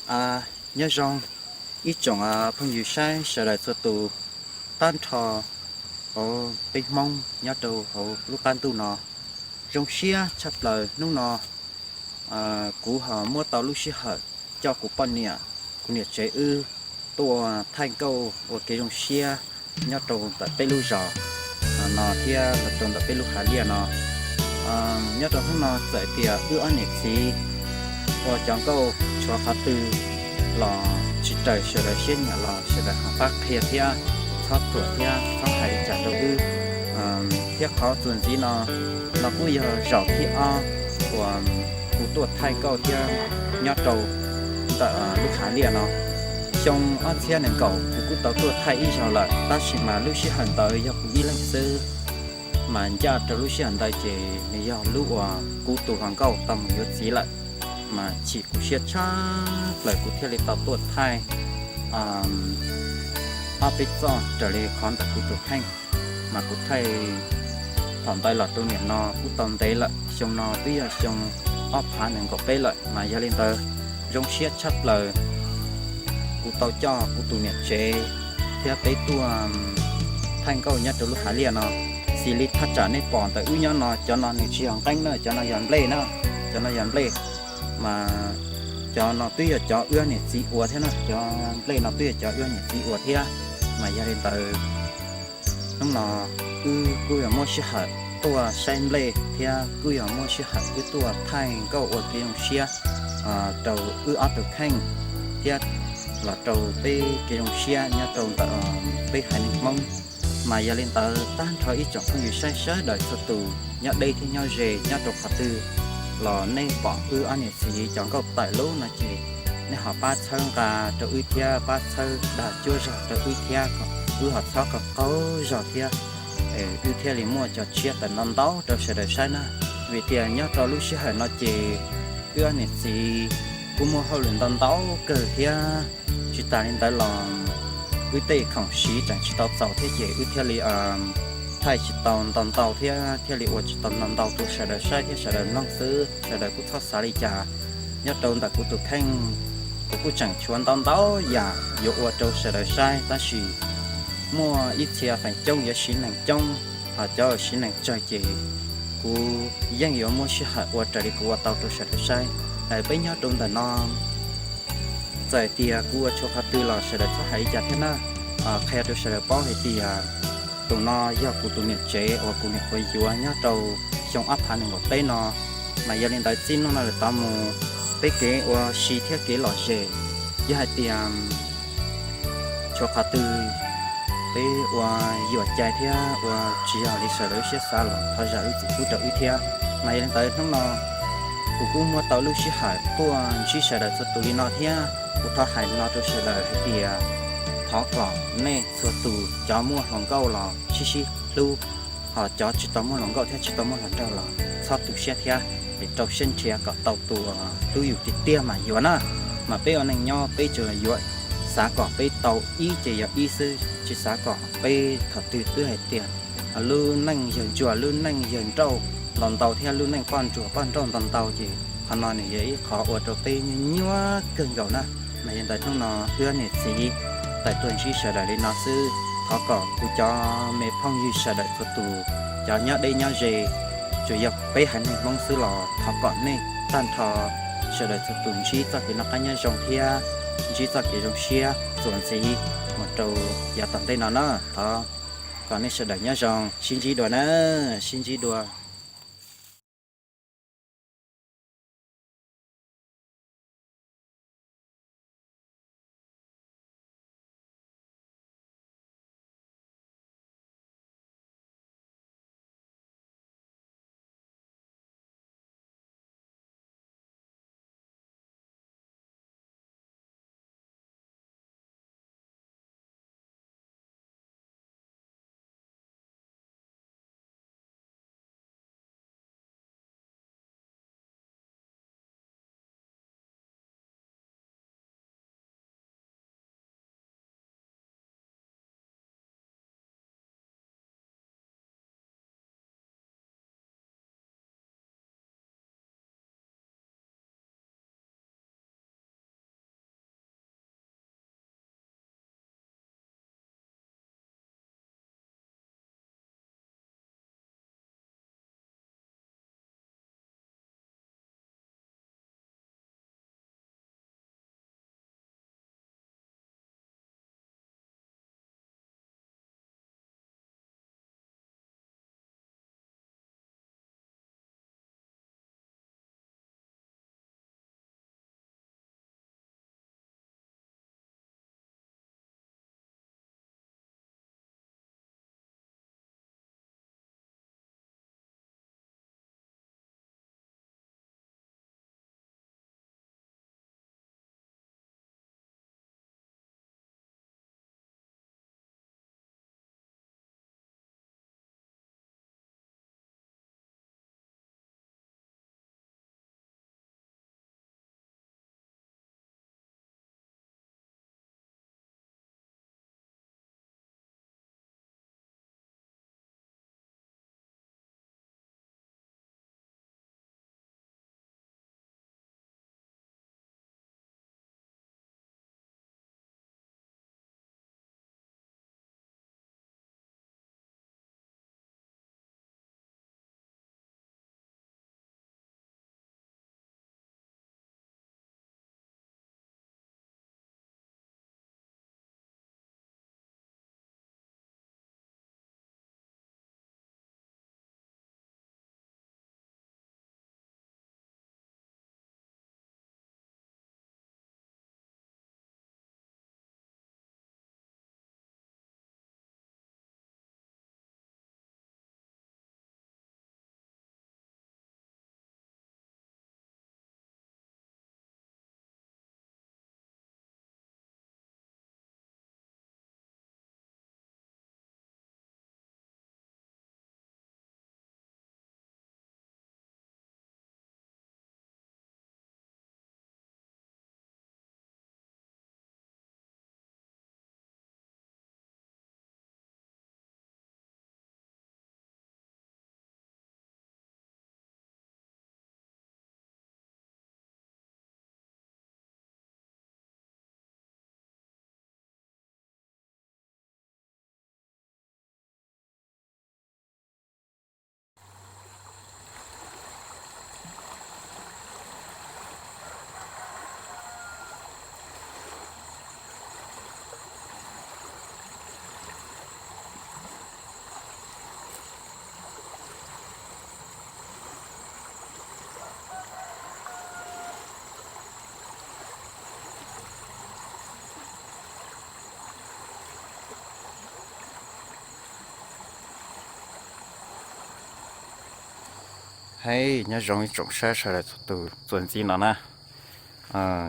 Nyob zoo ib tsoom phooj ywg saib sawv daws txhua tus, tag nrho hauv peb Hmoob nyob rau hauv lub qab ntuj no. Zoo siab tshaj plaws hnub no kuv ho muab tau lub sij hawm coj kuv poj niam, kuv niam tsev wb tuaj thaij nkauj ua kev zoo siab nyob rau ntawm peb lub zos no thiab los rau ntawm peb lub hav liaj no. Nyob rau hnub no txawm tias wb ob niam txiv ua cov nkauj tshuav qhov twg los tsis raws sawv daws siab nyiam los sawv daws ho pab qhia thiab txhob thuam thiab txhob hais li cas rau wb. Thiab qhov txuas ntxiv no, no kuj yog zaum thib ob uas kuv tuaj thaij nkauj thiab nyob rau ntawm lub hav liaj no. Xyoo ob txhiab nees nkaum kuv kuj tau tuaj thaij ib zaug lawm, tab sis mas lub sij hawm ntawd yog kuv ib leeg xwb, mas ncaj rau lub sij hawm ntawd ces nws yog lub uas kuv tus hluas nkauj tau mus yuav txiv lawm, mas chim kuv siab tshaj plaws kuv thiaj li tau tuaj thaij ob peb txoj raws li qhov ntawm kuv tus kheej. Mas kuv thaij thaum ntawd los rau nim no kuj tau ntev lawm, xyoo no twb yog xyoo ob phav nees nkaum peb lawm, mas yog li ntawd zoo siab tshaj plaws kuv tau coj kuv tus niam tsev thiab peb tuaj thaij nkauj nyob rau lub hav liaj no. Xws li thaj tsam nej pom ntawm wb nyob no, cov no nws tsis yog nqeeb na, cov no yog nplej na, cov no yog nplej. Mas cov no twb yog cov wb niam txiv ua thiab na, cov nplej no twb yog cov wb niam txiv ua thiab. Mas yog li ntawd hnub no wb kuj yuav muab sij hawm tuaj saib nplej thiab kuj yuav muab sij hawm wb tuaj thaij nkauj ua kev zoo siab rau wb ob tug kheej thiab los rau peb kev zoo siab nyob rau ntawm peb haiv neeg Hmoob. Mas yog li ntawd tag nrho ib tsoom phooj ywg saib sawv daws txhua tus nyob deb thiab nyob ze nyob rau qhov twg los nej pom wb ob niam txiv cov nkauj tawm lub no ces nej ho pab txhawb nqa rau wb thiab pab txhawb dag cuab zog rau wb thiab kom wb ho txhob qaug qaug zog thiab wb thiaj li muaj cov tsiaj tawm ntau ntau rau sawv daws saib na. Vim tias nyob rau lub sij hawm no ces wb ob niam txiv kuj muaj hauj lwm ntau ntau kawg thiab. Tsis tas li ntawd los wb tej khoom siv tseem tsis tau txaus thiab ces wb thiaj li thaij tsis tau ntau ntau thiab thiaj li ua tsis tau ntau ntau rau sawv daws saib thiab sawv daws mloog xwb, sawv daws kuj txhob xav li cas. Nyob rau ntawm kuv tus kheej, kuv kuj tseem tshuav ntau ntau yam yuav ua rau sawv daws saib tab sis muaj ib txhia feem coob yuav siv neeg coob, ho cov siv neeg tsawg ces kuv yeej yuav muab sij hawm ua raws li kuv ua tau rau sawv daws saib. Peb nyob rau ntawm no txawm tias kuv ua tshuav qhov twg los sawv daws txhob hais li cas thiab na. Qhia rau sawv daws paub hais tias tus no yog kuv tus niam tsev uas kuv niam quav yuav nyob rau xyoo ob phav nees nkaum peb no. Mas yog li ntawd txij hnub no lawm tod mus peb kev ua si thiab kev lom zem, yog hais tias tshuav qhov twg peb ua yuam cai thiab ua tsis yog li sawv daws siab xav los thov zam lub txim pub rau wb thiab. Mas yog li ntawd hnub no kuv kuj muab tau lub sij hawm tuaj ntsib sawv daws txhua tus li no thiab kuv thov hais no rau sawv daws hais tias thov kom nej txhua tus cov muaj hluas nkauj los sib sib hlub, ho cov tsis tau muaj hluas nkauj thiab tsis tau muaj hluas nraug los txhob tu siab thiab, es rau siab nrhiav kom tau tus hlub yus tiag tiag mas yuav na. Mas peb ua neej nyob peb tsuas yuav xav kom peb tau ib ces yog ib xwb, tsis xav kom peb thaum twg twb hais tias lub neej yawg ntsuag lub neej yawg nrauj ntau ntau thiab lub neej poj ntsuag poj nrauj ntau ntau ces qhov no nws yog ib qhov ua rau peb nyuaj nyuaj kawg nkaus na. Mas yog li ntawd hnub no wb niam txiv tawm tuaj ntsib sawv daws li no xwb, thov kom kuv cov me phooj ywg sawv daws txhua tus, cov nyob deb nyob ze, tsuas yog peb haiv neeg Hmoob xwb los thov kom nej tag nrho sawv daws txhua tus ntsib txoj kev noj qab nyob zoo thiab ntsib txoj kev zoo siab txuas ntxiv mus rau yav tom ntej no na. Thov kom nej sawv daws nyob zoo, sib ntsib dua na, sib ntsib dua. Hais nyob zoo ib tsoom saib sawv daws txhua tus txuas ntxiv no na.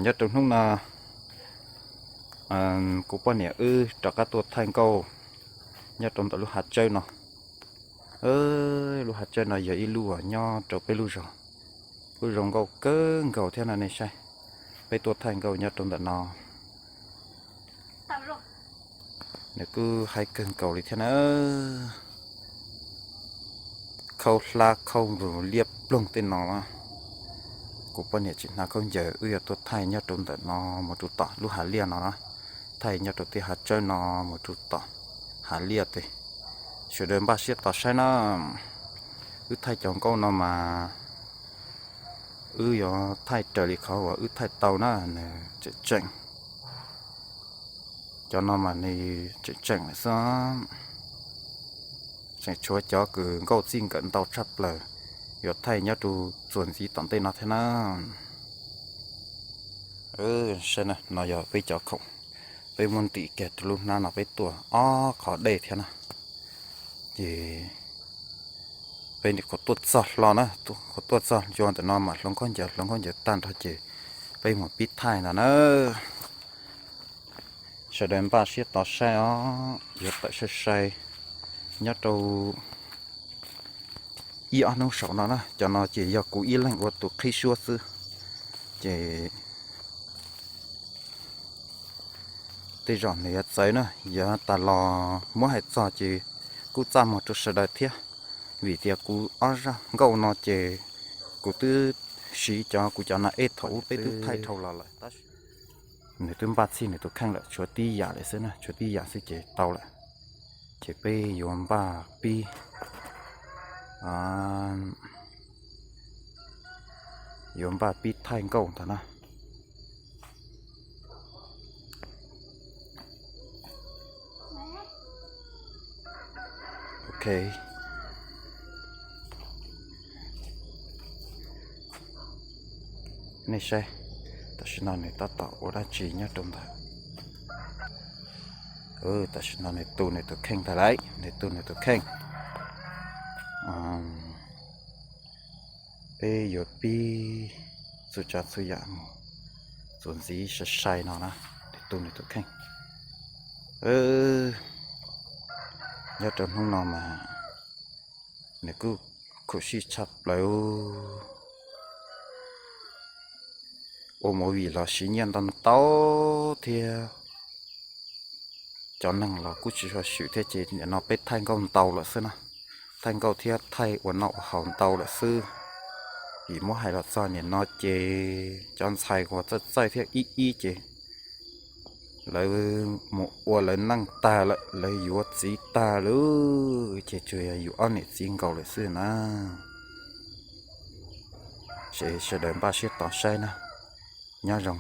Nyob rau hnub no kuv poj niam wb rov qab tuaj thaij nkauj nyob rau ntawm lub hav tsawb no. Lub hav tsawb no yog ib lub uas nyob rau peb lub zos, kuj zoo nkauj kawg nkaus thiab no nej saib. Peb tuaj thaij nkauj nyob rau ntawm no, nws kuj haib kawg nkaus li thiab na. Khaub hlab khaub nkaus liab ploog tej no. Kuv poj niam tsis hnav khaub ncaws, wb yuav tuaj thaij nyob rau ntawm no mus rau tom lub hav liaj no na, thaij nyob rau tej hav tsawb no mus rau tom hav liaj tej. Sawv daws npaj siab tos saib na. Wb thaij cov nkauj no mas wb yuav thaij raws li qhov uas wb thaij tau na, nws tseem tseem, cov no mas nws tseem tseem lawm xwb. Tseem tshuav cov kws nkauj txij nkawm ntau tshaj plaws yuav thaij nyob rau txuas ntxiv tom ntej no thiab na. Saib no yog peb cov khoom, peb muab ntim kiag rau lub hnab no peb tuaj ob qhov dej thiab na. Ces peb nim qhuav tuaj txog hlo na, qhuav tuaj txog cua ntawm no mam hloov khaub ncaws, hloov khaub ncaws tag nrho ces peb mus pib thaij ntag na. Sawv daws npaj siab tos saib os, yuav tawm sai sai nyob rau ib ob hnub saum no na. Cov no ces yog kuv ib leeg ua tus qhib suab xwb, ces tej zaum nws yuav txawv na. Yuav tas los muab hais txog ces kuj txaj muag rau sawv daws thiab, vim tias kuv ob zaj nkauj no ces kuv twb siv cov kuv cov nas ej thaum ub peb twb thaij dhau los lawm. Nws twb npaj txhij nws tus kheej lawm, tshuav tib yam lawm xwb na, tshuav tib yam xwb ces tau lawm. Ces peb yuav npaj pib, yuav npaj pib thaij nkauj ntag na. Ok, nej saib, tam sim no nws tab tom ua dab tsi nyob rau ntawd. Tam sim no nws tu nws tus kheej ntag lauj, nws tu nws tus kheej. Peb yuav pib txhua tsav txhua yam mus txuas ntxiv sai sai no na, nws tu nws tus kheej. Nyob rau hnub no mas nws kuj khuv sij tshaj plaws. Ua movie los siv nyiaj ntau ntau thiab, cov neeg los kuj tsis tshua swm thiab ces nim no peb thaij nkauj ntau lawm xwb na. Thaij nkauj thiab thaij ua noj ua haus ntau lawm xwb. Vim muab hais los txog nim no ces cov ntxhais uas txawj txawj thiab ib ib ces lawv mus ua lawv neej tag lawm, lawv yuav txiv tag lawm ces tsuas yog yus ob niam txiv nkaus lawm xwb na. Ces sawv daws npaj siab tos saib na. Nyob zoo.